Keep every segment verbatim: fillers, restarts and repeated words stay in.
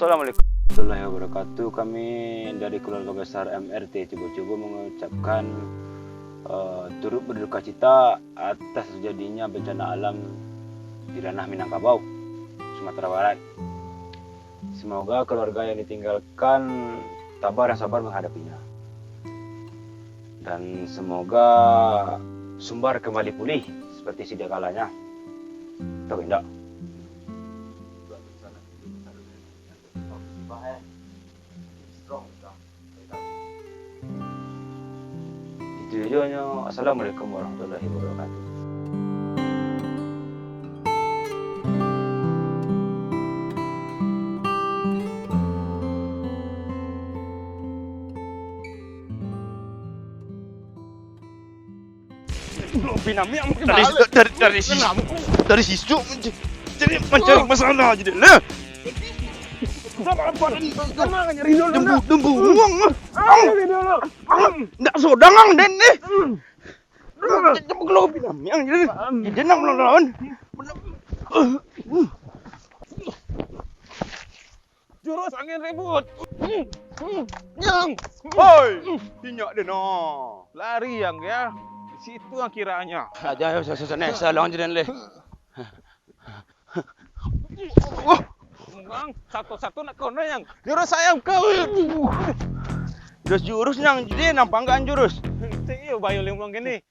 Assalamualaikum warahmatullahi wabarakatuh. Kami dari keluarga besar M R T cubo-cubo mengucapkan, eh, turut berduka cita atas terjadinya bencana alam di ranah Minangkabau, Sumatera Barat. Semoga keluarga yang ditinggalkan tabah dan sabar menghadapinya. Dan semoga Sumbar kembali pulih seperti sedia kalanya. Tahu indak? Itu sajo nyo. Assalamualaikum warahmatullahi wabarakatuh. Dari, dari, dari, dari sisuk jadi mancari masalah jadi lah. Dembu, dembu uang. Ndak sodang ang den ni. Kalau pinamiang jadi. Jadi nang melawan. Jurus angin ribut. Nyang. Hoi, inyak den no. Lari yang ya. Di situ yang kiranya. Aja, salah jadi leh. Wah, satu-satu nak kono yang. Jurus sayang kau. Jurus, jurus nyang jadi nang panggaan jurus. Iyo bayo limang gini.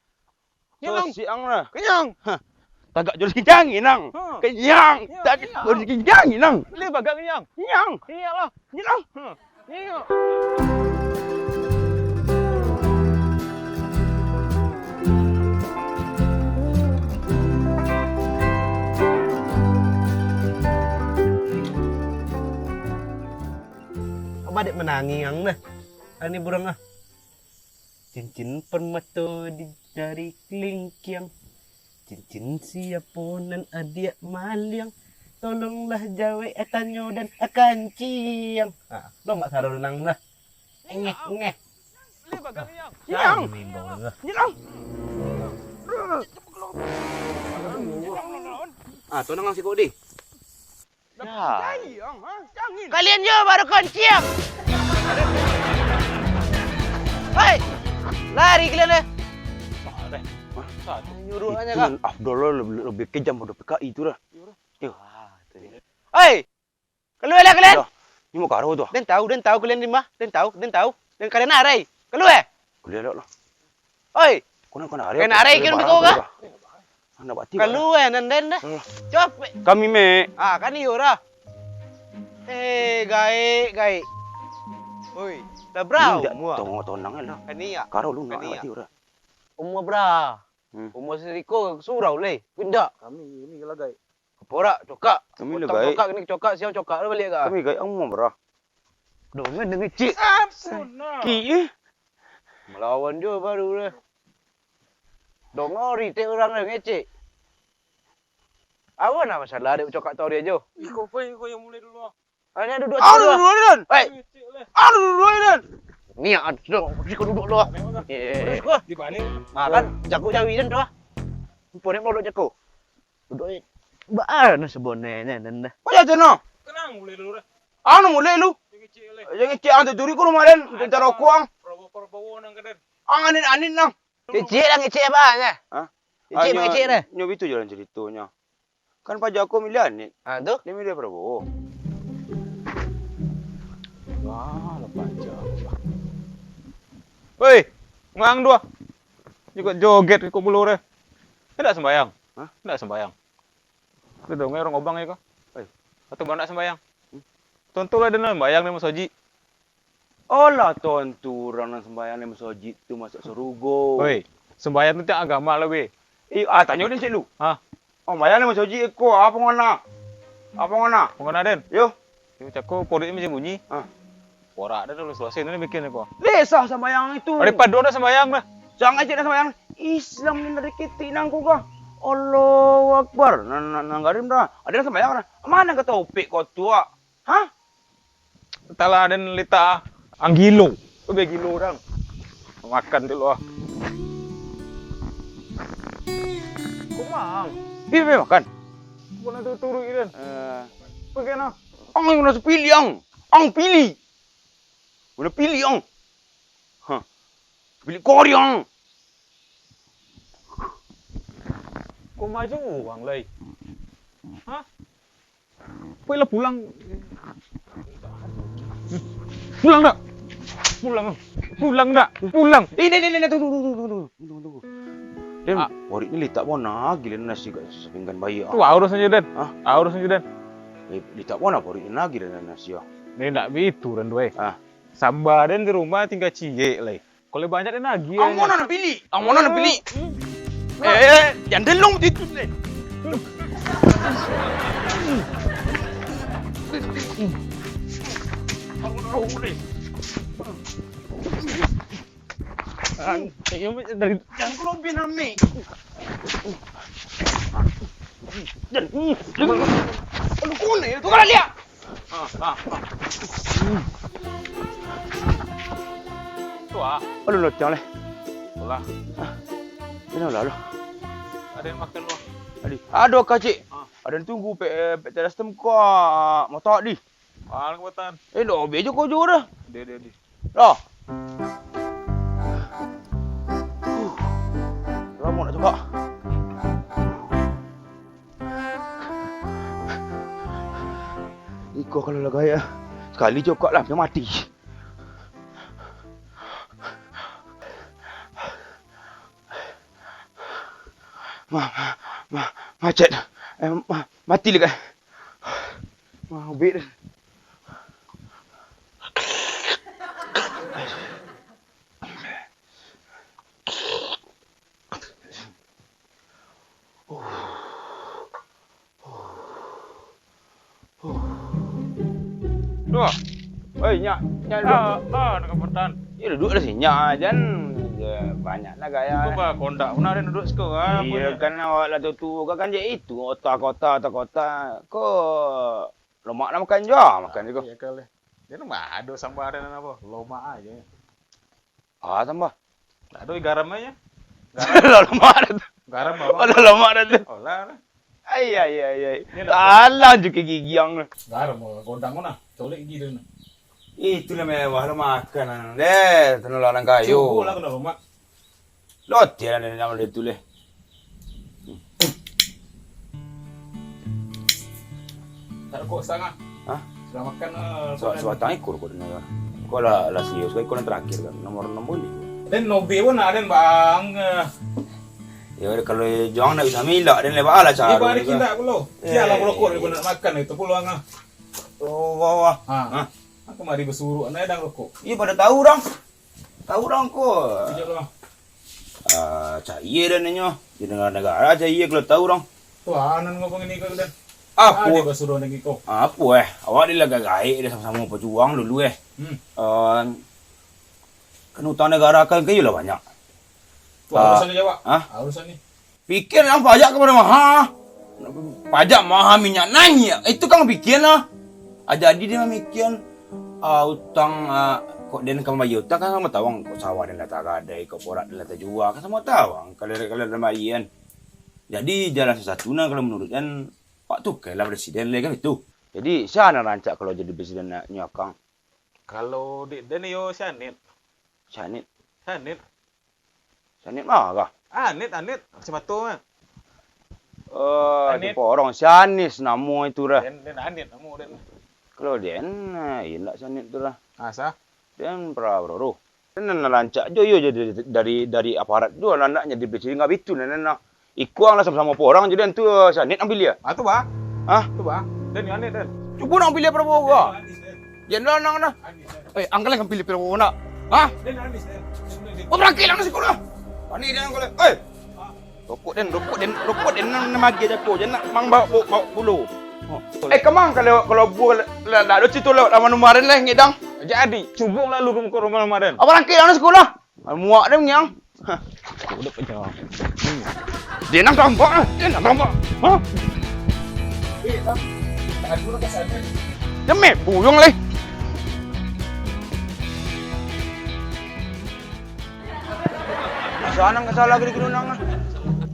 Nyang. Siang lah. Kenyang. Tagak jurus kencang inang. Ha. Kenyang. Tagak jurus kencang inang. Boleh bagak kenyang. Kenyang. Iyalah. Kenyang. Ha. Iyo. Apa dek menangi ang dah? Ani burang ah. Cincin permato di jari kelingkiang. Cincin siapo nan adiak maliang? Tolonglah jawek tanyo dan kanciang. Ah, lo mak saro nang lah. Ngeh, ngeh. Yang. Yang. Ah, tu nang sikok di. Kalian yo baru konciang. Hei, lari kalian eh. Nyuruh aja kah? Afdol lebih, lebih kejam pada P K I tu dah. Yo. Hei, kaluar lah kalian. Dah. Ni mau karo tu. Den tahu, den tahu kalian di mana? Den tahu, den tahu. Den kalian arai. Kaluar. Kaluar lah. Oi. Kena, kena arai. Kena arai kan beko kah? Anak bati. Kaluar nan den dah. Capek. Kami mek. Ah, kan iyo dah. Eh, gaek, gaek. Oi, dah berapa umur? Tongo tonang lah. Kan iya. Karo lu nak bati ora? Umur berapa? Hmm. Umur siko surau leh. Indak. Kami ini lah gaek. Porak cokak. Kami lah gaek. Cokak ni cokak, siang cokak lah baliak kah? Kami gaek umur berapa? Dongan dengan cik. Ampun lah. Ki eh. Melawan jo baru dah. Dongan ritek urang dah ngecek. Apo nah masalah dek cokak tau dia jo? Iko pun iko yang mulai dulu ah. Hanya duduk dulu. Aduh, dulu, Don. Hei. Aduh, dulu, Don. Ni ah, sudah, siko duduk dulu ah. Eh. Di mana? Ah, kan jago jawi den tu ah. Apo ni mau duduk jago? Duduk eh. Baa nah sabonenyo den dah. Kok jago no? Kenang mulai dulu dah. Anu mulai lu. Jangan kecil leh. Jangan kecil ang turi ku rumah den, den tarokok ang. Prabowo, Prabowo nang kaden. Ang anin-anin nang. Kecil lah kecil apa nya? Hah? Kecil apa kecil dah? Nyo bitu jalan ceritonyo. Kan Pak Joko milih Anies. Ah, tu? Dia milih Prabowo. Wah, lepas jauh. Woi, ngang dua. Ikut joget, ikut bulur eh. Ndak sembayang? Hah? Ndak sembayang. Udah dong, orang obang ya kau. Hei. Atau ndak sembayang? Hmm? Tontu lah dia sembayang di masjid. Olah tontu urang nan sumbayang di masojik tu masuak sarugo. Oi, sumbayang tu tiap agama lah, weh. Eh, ah, tanyo den cek lu. Hah? Oh, sumbayang di masojik ko, apo ngana? Apo ngana? Ngana den? Yo. Yo, cako porik macam bunyi. Hah? Porak dah dulu selesai tu bikin ko. Desa sumbayang itu. Ada padu dah sumbayang dah. Jangan cek dah sumbayang. Islam ni dari kitik nang ko kah? Allahu Akbar. Nan, nan, nan garim dah. Ada sumbayang dah. Mana kata upik ko tu, ah? Hah? Entahlah, den litak ah. Ang gilo. Lebih gilo urang. Makan dulu ah. Kumang. Ih, pi makan. Bukan tu turun den. Eh. Pergi nah. Ang yang rasa pilih, ang. Ang pilih. Mana pilih, ang? Hah. Pilih kori, ang. Kok maju urang lai? Hah? Pulang, pulang. Pulang dak? Pulang. Pulang dak? Pulang. Eh, ni, ni, ni, ni, tunggu, tunggu, tunggu, tunggu, tunggu, tunggu. Den, ah, paruik ni litak bona, gila nasi kat sapinggan bayi, ah. Tu, ah, urus aja, Den. Hah? Ah, urus aja, Den. Eh, litak bona paruik ni, gila nasi, ah. Ni ndak bitu, Den, tu, eh. Ah. Samba den di rumah tingga ciek lai. Kalau banyak den agiah. Amonan pilih, amonan pilih. Eh, jan delong itu deh. Dari yang kelompok name. Dan, aduh, kau ni, tu kan lihat. Ah, ah, ah. Tu ah. Aduh, loteng leh. Alah. Ah, ini lah, lah. Ada yang makan lu. Adi, aduh, kacik. Ah. Ada yang tunggu, pek, eh, pek teras tem kau, ah, motor di. Ah, kekuatan. Eh, dah, bejo kau jo dah. Dia, dia, dia. Dah. Huh. Lama nak cakap. Iko kalau lah gaek, sakali cokak lah, hampir mati. Ma-, ma-, ma-, macet. Eh, ma-, mati lah, guys. Ma-, ubik dah. Duh. Oi, nyak, nyak duduak. Ah, ah, nak kapetan. Ya, duduak lah sini, nyak, jan. Ya, banyak lah gaya. Itu bah kondak, pernah ada duduk siko, ah, iyo, kan awak lah tu, tu, kan, kan, je itu, otak kota, otak kota. Ko lomak nak makan juo, makan siko. Iyo, kali. Dia nak bah, ada sambal, ada apa? Lomak aja. Ah, tambah. Aduh, garam aja. Lah, lamak dah tu. Garam apa? Alah, lamak dah tu. Oh, lah, lah. Ai, ai, ai, ai. Ini dah. Alah, juga gigiang tu. Garam, oh, gondang mana? Colek gigi dia ni. Itulah mewah lo makanan. Deh, tenang lah, orang kayo. Cuba lah kena lemak. Lo tiada nama dia tu leh. Tak rokok setengah. Hah? Sudah makan, eh, sudah, sudah makan. Batang ikut rokok dengan. Kau lah, lah serius. Kau ikut yang terakhir kan. Nomor enam boleh. Dan nobe pun nak, dan bang, eh. Ya, kalau juang nak bisa milak, dan lebar lah. Dia cara balik kan. Tidak perlu. Eh, sialah rokok, eh, dia pun nak makan itu pulang ah. Oh, wah, wah. Ha. Hah? Aku mari bersuruh, anak dan rokok. Iya, pada tahu orang. Tahu urang ko. Kejap lah. Ah, caiak dan inyo. Di negara-negara caiak kalau tahu urang. Tu, ah, nan ngomong ini kau dah. Apo? Ah, dia basuruh lagi kau. Apo, eh? Awak ni lah gaek dia sama-sama pejuang dulu, eh. Hmm. Eh, kan utang negara kan kayu lah banyak. Tu, ah, urusan dia jawab. Hah? Ah, urusan ni. Pikia nan pajak kapado maha. Pajak maha minyak naiak. Itu kan pikia lah. Ah, jadi dia mamikian, ah, utang, ah, kok den ka mambayia utang kan samo tawang, kok sawah den lah tagadai, kok borak den lah tajua, kan samo tawang, kalau, kalau den bayia kan. Jadi jalan sasatu nah kalau menurut den, Pak tu kailah presiden leh kan itu. Jadi, sia nan rancak kalau jadi presiden nyo, Kang? Kalau dek den yo si Anit. Si Anit? Si Anit. Si Anit mah kah? Anit, Anit. Kacamata mah. Oh, Anit. Diporong. Si Anis namo itu dah. Den, den Anit namo den. Kalau den, eh, indak si Anit tu lah. Asa? Den pra-, pro-, pro. Den nan rancak jo, iyo, jadi dari, dari aparat tu, lah nak jadi presiden, nggak bitu, nah, nah, nah. Ikuang lah samo-samo porang, jadi antu, eh, si Anit ambil dia. Ah, tu, bah. Hah? Tu, bah. Den, Anit, den. Cubo nak ambil dia Prabowo, bah. Jenderal nang nah. Eh, angkal kan pilih Prabowo nak? Hah? Oh, berangkil lah nasi kau lah. Pani dia angkal. Eh. Rokok den, rokok den, rokok den nan, nan magi aja ko, jan nak mang bawa, bawa, bawa pulo. Oh. Eh, kemang kalau, kalau buah la-, la-, la-, la-, situ lewat laman rumah den lah, ngidang. Jadi, cubo lalu ke muka rumah rumah den. Apa rangkil anak sekolah? Muak den ngiang. Hah. Udah pecah. Hmm. Dia nang tampak, ah. Dia nang tampak. Hah? Dia meh, buyung leh. Sanang ka salah gini-gini nang, ah.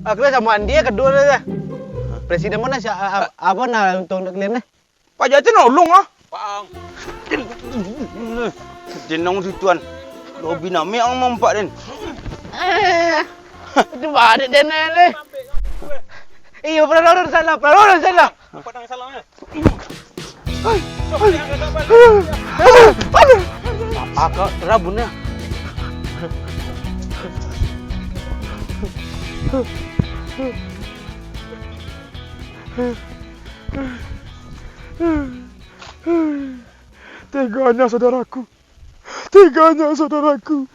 Aku lah samo Andi, ya, kedua lah, ya. Presiden mana si, a-, a-, apa nah untung dek kalian, eh? Paja tu nolong ah. Pang. Jenong si tuan. Lobi namiak ang mampak den. Eh, itu badik den le. Iyo, pernah orang salah, pernah orang salah. Apa nang salah? Apa rabunnya? Teganya saudaraku. Teganya saudaraku.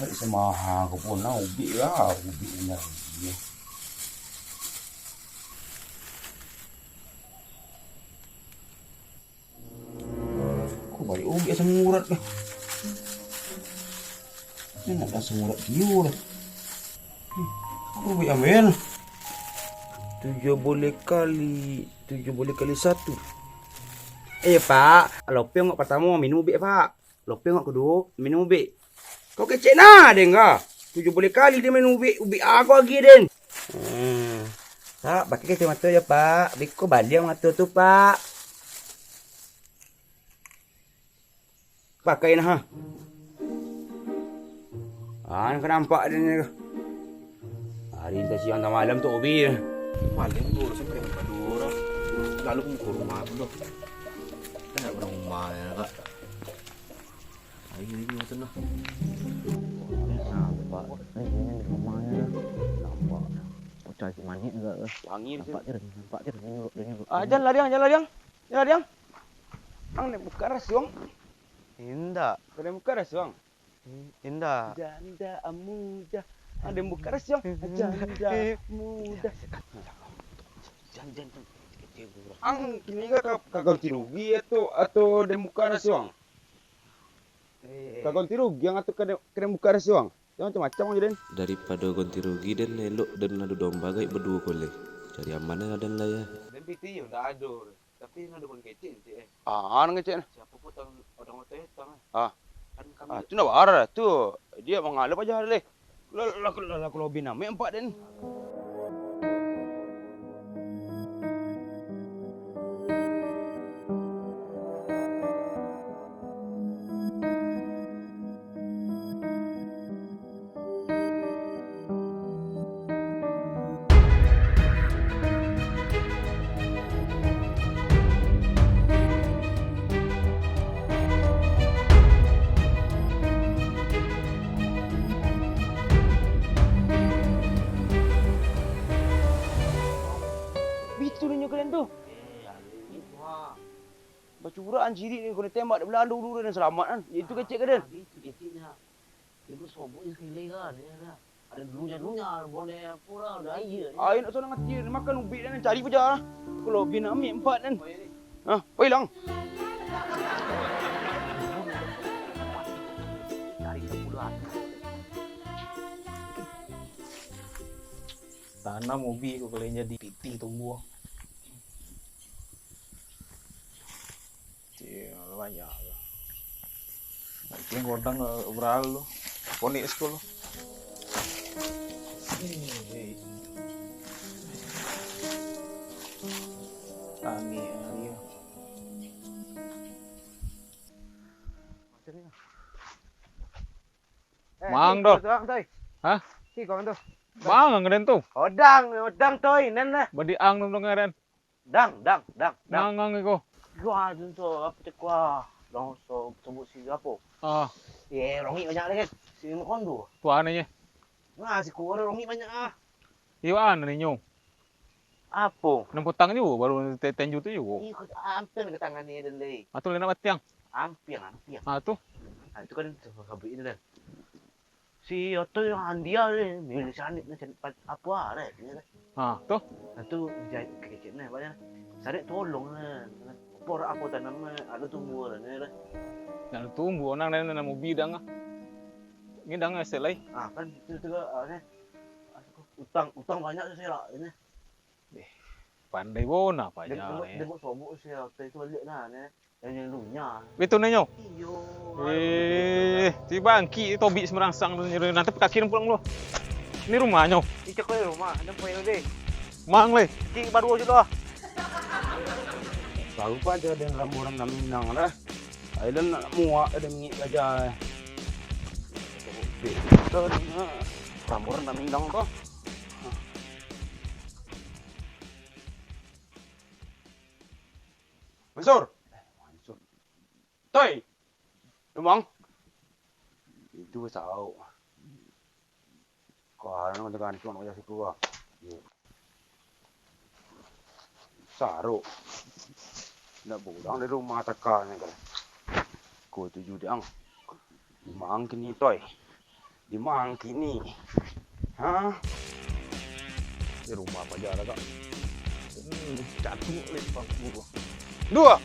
Ari samaha ko punah, ubik lah, ubik nan. Ko baliak ubik asam urat lah. Ini nak asam urat kio lah. Hmm, ko ubik ambiak. Tujuh boleh kali, tujuh boleh kali satu. Eh, Pak, lope angok partamo minum ubik, Pak. Lope angok kaduo, minum ubik. Kau kecek nah, den ka. Tujuh boleh kali den minum ubik, ubik ago agi den. Hmm. Pak, pakai kacamata yo, Pak. Beko baliak mato tu, Pak. Pakai nah, ha. Ah, nan ka nampak den ni. Hari entah siang entah malam tu hobi. Paling tu sampai pada orang. Lalu pun ke rumah pun tu. Dah nak rumah ya, Kak. Ayo, ini macam mana? Nampak. Eh, ini di rumahnya dah. Nampak. Pocah cik manik juga ke? Wangi nampak je, nampak je. Dia nyuruk, dia nyuruk. Ah, jangan lariang, jangan lariang. Jangan lariang. Ang nak buka rasuang. Indak. Kau nak buka rasuang? I-, indak. Janda muda. Ang nak buka rasuang. Janda muda. Jangan, jangan, jangan. Ang kini ka, ka, ka ganti rugi atau, atau den buka rasuang? Ka ganti rugi ang atau ka den, ka den buka rasuang? Jangan macam-macam ang jo den. Daripado ganti rugi den, elok den adu domba gaek baduo ko lai. Cari aman lah den lah ya. Den piti yo ndak ado. Tapi nan ado urang kecek nanti, eh. Ah, nan kecek nah. Siapo pun tang, urang otai tang, eh. Ah. Kan kami. Ah, tu ndak bara lah tu. Dia mangalap aja lah. Lah, lah, lah, lah, kalau binamik empat den. Bitu ninyo kalian tu. Bacurak an cirik ni, kena tembak dek Belando dulu dan selamat kan. Itu kecek ka den. Itu keceknya. Ibu sobok je sekali kan, ya dah. Ada dulunya-dulunya, boleh apa lah, ada air. Air nak sonang hati, makan ubik dan cari paja. Kalau bin ambil empat kan. Hah, oi lang. Cari sebulan. Tanam ubi ko kalian jadi pitih tumbuh. Cik, banyak lah. Mungkin godang, eh, beral tu. Konik sekolah. Tangi, ah, iya. Eh, Mang, Toy, doh. Sorang, Toy. Hah? Si, kawan tu. Mang, ngaran tu. Odang, odang, Toy, nan lah. Badi ang tu ngaran. Dang, dang, dang, dang. Nang, nang iko. Wah, tu, tu, apa tu, wah. Dong, so, sebut si apa? Ah. Eh, rongik banyak lagi. Si Makondo. Tu anaknya. Nah, si Kuro rongik banyak ah. Iyo, an ninyo. Apo? Nan potang juo, baru te-, tenju tu juo. Ih, kau ampiang ka tangan ni, den, deh. Ah, tu lain nak batiang. Ampiang, ampiang. Ah, tu. Ah, itu kan tu, kabut itu, den. Si Oto yang andia ni, milih sanik ni, sanik pat-, apo arek ni, den. Ah, tu. Ah, tu jahit kecek ni, banyak. Sanik tolong ni. Por apo tanam ni, ada tumbuh ni, den. Nan tumbuh, nang, nang, nang ubi dang ah. Ni dang esek lai. Ah, kan itu tu, ah, ni. Utang, utang banyak tu, saya lah, ini. Eh, Pandai bona paja, eh. Dia buat sobok si Alta itu baliak nah, eh. Yang, yang dunia. Itu nyo. Iyo. Eh, ti bangkik tobik semerangsang tu, nanti kaki pulang lo. Ini rumahnyo. Icak ko rumah, ada poin deh. Mang leh. Ki baru aja dah. Baru paja den ramburan nan Minang dah. Ai den nak muak den mingik paja. Betul ni. Ramburan nan Minang tu. Mansur. Mansur. Toi. Lumang. Itu sauk. Kau nak tekan cuma wajah siku ah. Saruk. Nak pulang dari rumah taka ni kan. Ko tuju dang. Mang kini toi. Di mang kini. Ha? Di rumah paja lah, Kak. Hmm, jatuh leh pangku. Dua.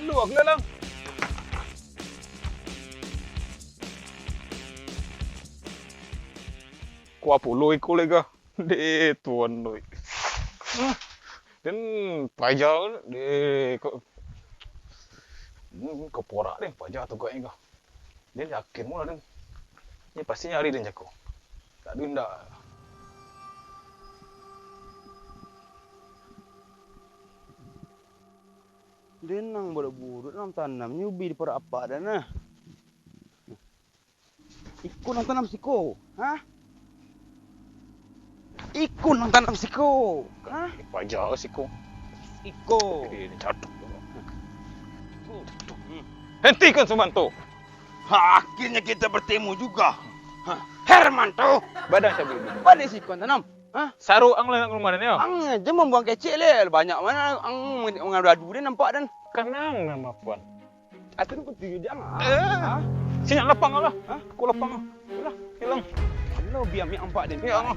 Dua keliling. Kua pulo iko leh, Kak. Deh, tuan doi. Den paja, deh, ko, hmm, ko porak den paja tu kok, ko. Den yakin mula den. Ni pasti nyari den jako. Tak ada indak. Den nan buruak-buruak nan tanamnyo ubi di parak apak den nah. Iko nan tanam siko, ha? Iko nan tanam siko, ha? Paja siko. Iko. Ini jatuh. Hentikan Sumanto. Ha, akhirnya kita bertemu juga. Ha, Hermanto. Badan sabi. Baliak siko nan tanam. Ha? Saruk ang lah nak rumah ni, yo? Ang aja mambuang kecek leh. Banyak mano ang mangadu-adu deh nampak den. Kanang nama puan. Atu tu kutu jang. Eh. Ha? Sini lapang lah. Ha? Ko lapang lah. Lah, hilang. Lo biar mi ampak den. Ya Allah.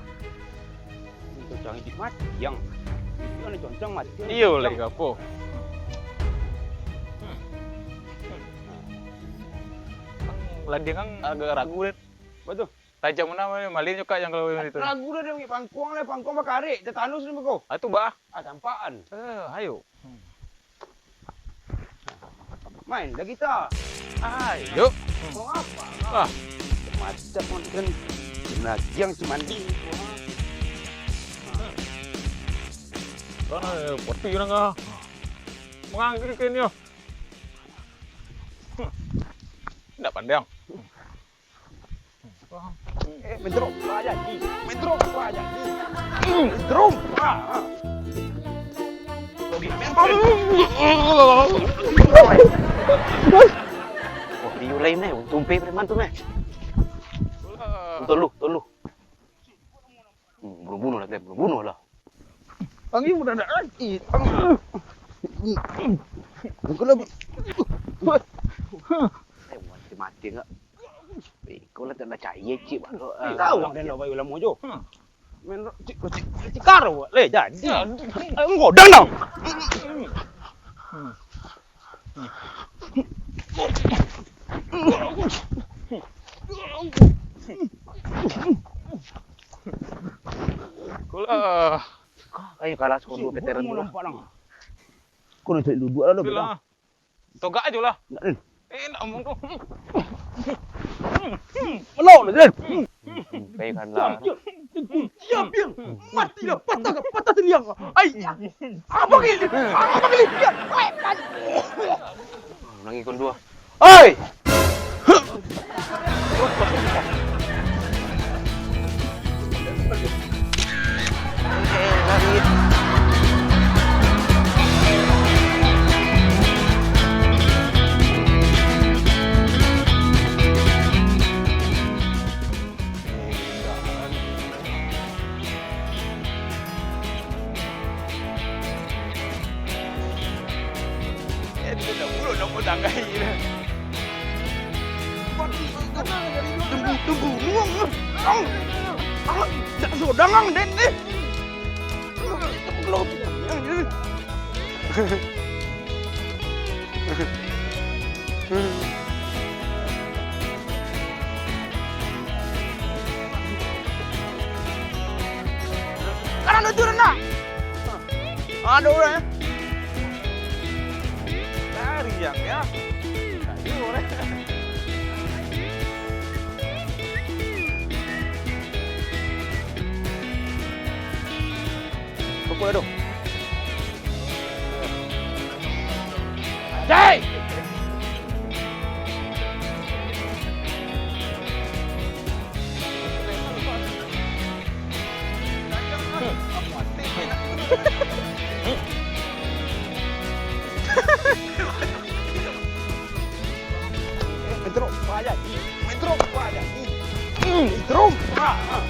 Itu cang iduik mati yang. Itu anu concang mati. Iyo, leh apo? Ladiang ang agak ragu den. Betul. Tajam mano, malin jo kak yang kalau itu. Ragu dah dia ambil pangkuang lah, pangkuang bakarek, dia tanus ni beko. Ah, tu bah. Ah, tampakan. Eh, ayo. Main dah kita. Ayo. Mau apa? Ah. Macam kan. Nah, yang cimandi. Kan, eh, poti orang ah. Mangangkik ke ni, oh. Ndak pandang. Eh, Metro, Pak Haji. Metro, Pak Haji. Metro, Pak. Oke, Metro. Oh, Rio lain, eh. Untung pe preman tu, eh. Tolu, tolu. Hmm, bunuh-bunuh lah, Glenn. Bunuh-bunuh lah. Angin udah ada lagi. Angin. Aku lagi. Eh, mati-mati enggak? Eh, kau lah tak nak cahaya, cik, baru. Eh, kau yang nak bayu lama jo. Hmm. Main cik, cik, cik karo, leh, jadi. Ya. Eh, enggak, dah, dah. Hmm. Kulah. Ayo kalah skor dua veteran tu lah. Kau nak cari duduk lah, duduk lah. Togak ajo lah. Nak, Din. Eh, nak ngomong tu. Mano, Din? Baikkanlah. Diam, diam. Mati lah. Patah, patah tulang. Ai. Apa gini? Apa gini? Biar. Nangis kon dua. Oi! Tembu-, tembunuang, ang. Ang, dak sodang, ang, den, eh. Kanan tu, nak. Aduh, eh. Lari yang ya. Aduh, eh. Pukul aduh. Jai! Metro, payah. Metro, payah. Hmm, Metro. Ah, ah.